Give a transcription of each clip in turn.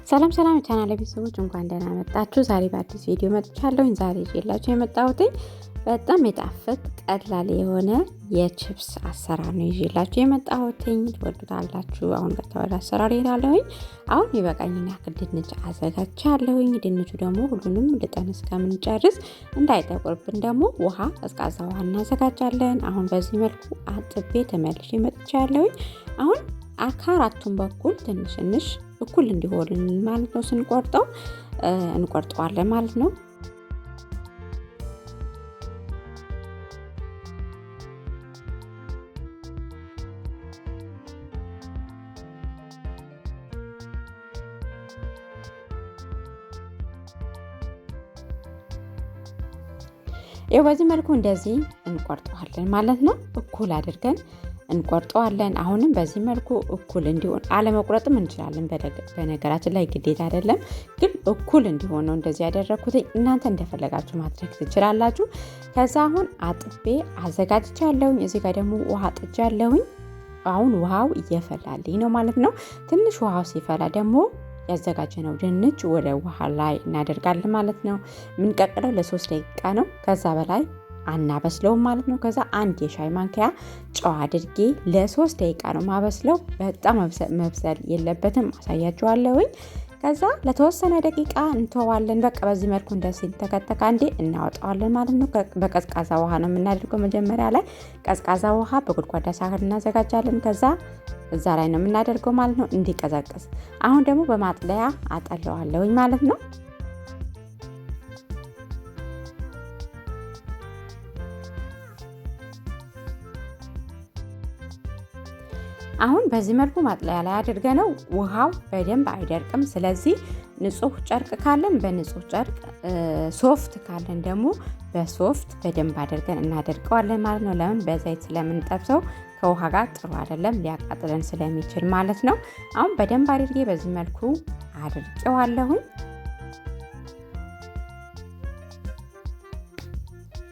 ሰላም ሰላም የቻናል ቤተሰቦች እንኳን ደህና መጣችሁ። ዛሬ በአዲስ ቪዲዮ መጥቻለሁኝ። ዛሬ ይዤላችሁ የመጣሁትኝ በጣም የጣፈጥ ቀላል የሆነ የቺፕስ አሰራር ነው ይዤላችሁ የመጣሁትኝ። ትወዱታላችሁ። አሁን ቀጥታ ወደ አሰራር እሄዳለሁኝ። አሁን ይበቃኝን ያክል ድንች አዘጋጅቻለሁኝ። ድንቹ ደግሞ ሁሉንም ልጠን እስከምንጨርስ እንዳይጠቁርብን ደግሞ ውሃ፣ ቀዝቃዛ ውሃ እናዘጋጃለን። አሁን በዚህ መልኩ አጥቤ ተመልሼ መጥቻለሁኝ። አሁን ከአራቱም በኩል ትንሽ ትንሽ እኩል እንዲሆንልን ማለት ነው ስንቆርጠው እንቆርጠዋለን ማለት ነው። ይኸው በዚህ መልኩ እንደዚህ እንቆርጠዋለን ማለት ነው። እኩል አድርገን እንቆርጠዋለን። አሁንም በዚህ መልኩ እኩል እንዲሆን አለመቁረጥም እንችላለን። በነገራችን ላይ ግዴታ አይደለም፣ ግን እኩል እንዲሆን ነው እንደዚህ ያደረግኩት። እናንተ እንደፈለጋችሁ ማድረግ ትችላላችሁ። ከዛ አሁን አጥቤ አዘጋጅቻለሁኝ። እዚህ ጋር ደግሞ ውሃ ጥጃለሁኝ። አሁን ውሃው እየፈላልኝ ነው ማለት ነው። ትንሽ ውሃው ሲፈላ ደግሞ ያዘጋጀነው ድንች ወደ ውሃ ላይ እናደርጋለን ማለት ነው። የምንቀቅለው ለ3 ደቂቃ ነው። ከዛ በላይ አናበስለውም ማለት ነው። ከዛ አንድ የሻይ ማንኪያ ጨው አድርጌ ለ3 ደቂቃ ነው ማበስለው። በጣም መብሰል የለበትም፣ አሳያችኋለሁኝ። ከዛ ለተወሰነ ደቂቃ እንተዋለን። በቃ በዚህ መልኩ እንደዚህ ተከተካ እንዴ እናወጣዋለን ማለት ነው። በቀዝቃዛ ውሃ ነው የምናደርገው። መጀመሪያ ላይ ቀዝቃዛ ውሃ በጎድጓዳ ሳህን እናዘጋጃለን። ከዛ እዛ ላይ ነው የምናደርገው ማለት ነው እንዲቀዘቅዝ። አሁን ደግሞ በማጥለያ አጠለዋለሁኝ ማለት ነው። አሁን በዚህ መልኩ ማጥለያ ላይ አድርገነው ውሃው በደንብ አይደርቅም። ስለዚህ ንጹህ ጨርቅ ካለን በንጹህ ጨርቅ፣ ሶፍት ካለን ደግሞ በሶፍት በደንብ አድርገን እናደርቀዋለን ማለት ነው። ለምን በዘይት ስለምንጠብሰው ከውሃ ጋር ጥሩ አይደለም፣ ሊያቃጥለን ስለሚችል ማለት ነው። አሁን በደንብ አድርጌ በዚህ መልኩ አድርቄዋለሁኝ።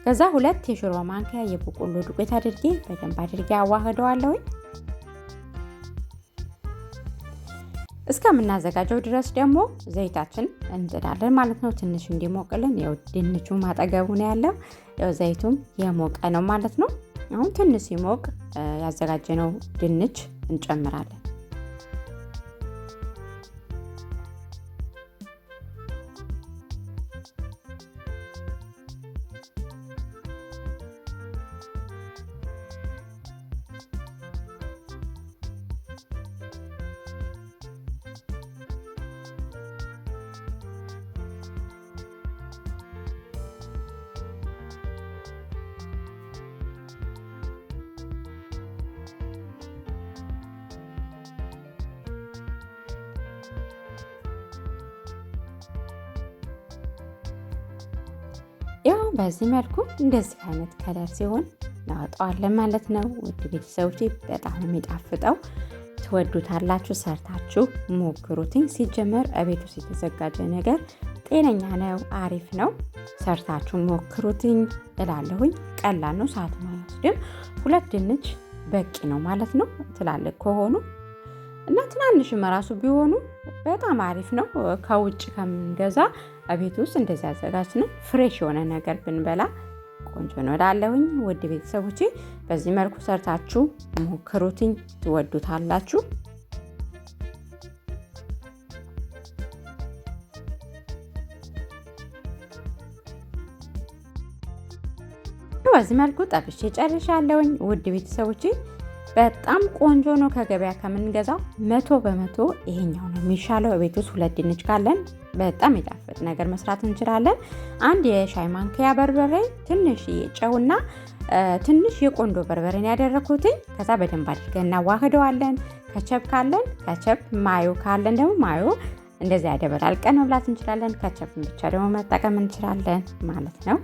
ከዛ 2 የሾርባ ማንኪያ የበቆሎ ዱቄት አድርጌ በደንብ አድርጌ አዋህደዋለሁኝ። እስከምናዘጋጀው ድረስ ደግሞ ዘይታችን እንጥዳለን ማለት ነው። ትንሽ እንዲሞቅልን ያው ድንቹ ማጠገቡ ነው ያለው፣ ያው ዘይቱም የሞቀ ነው ማለት ነው። አሁን ትንሽ ሲሞቅ ያዘጋጀነው ድንች እንጨምራለን። ያው በዚህ መልኩ እንደዚህ አይነት color ሲሆን እናወጣዋለን ማለት ነው። ውድ ቤተሰቦቼ በጣም የሚጣፍጠው ትወዱታላችሁ። ሰርታችሁ ሞክሩትኝ። ሲጀመር እቤት ውስጥ የተዘጋጀ ነገር ጤነኛ ነው፣ አሪፍ ነው። ሰርታችሁ ሞክሩትኝ እላለሁኝ። ቀላል ነው፣ ሰዓትም አይወስድም። 2 ድንች በቂ ነው ማለት ነው። ትላልቅ ከሆኑ እና ትናንሽም ራሱ ቢሆኑ በጣም አሪፍ ነው። ከውጭ ከምንገዛ ቤት ውስጥ እንደዚህ አዘጋጅተን fresh የሆነ ነገር ብንበላ ቆንጆ ነው እላለሁኝ። ውድ ቤተሰቦቼ በዚህ መልኩ ሰርታችሁ ሞክሩትኝ፣ ትወዱታላችሁ። በዚህ መልኩ ጠብሼ ጨርሻለሁኝ። ውድ ቤተሰቦቼ በጣም ቆንጆ ነው። ከገበያ ከምንገዛው 100% ይሄኛው ነው የሚሻለው። ቤት ውስጥ 2 ድንች ካለን በጣም የጣፈጥ ነገር መስራት እንችላለን። አንድ የሻይ ማንኪያ በርበሬ፣ ትንሽ ጨውና ትንሽ የቆንዶ በርበሬን ያደረኩትኝ። ከዛ በደንብ አድርገን እናዋህደዋለን። ከቸብ ካለን ከቸብ፣ ማዮ ካለን ደግሞ ማዮ እንደዚህ ያደበላልቀን መብላት እንችላለን። ከቸብን ብቻ ደግሞ መጠቀም እንችላለን ማለት ነው።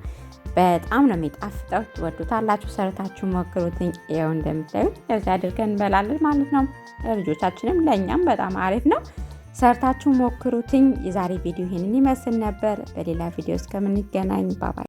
በጣም ነው የሚጣፍጠው። ትወዱታላችሁ። ሰርታችሁ ሞክሩትኝ። ይኸው እንደምታዩት እንደዚህ አድርገን እንበላለን ማለት ነው። ለልጆቻችንም ለእኛም በጣም አሪፍ ነው። ሰርታችሁ ሞክሩትኝ። የዛሬ ቪዲዮ ይህንን ይመስል ነበር። በሌላ ቪዲዮ እስከምንገናኝ bye bye።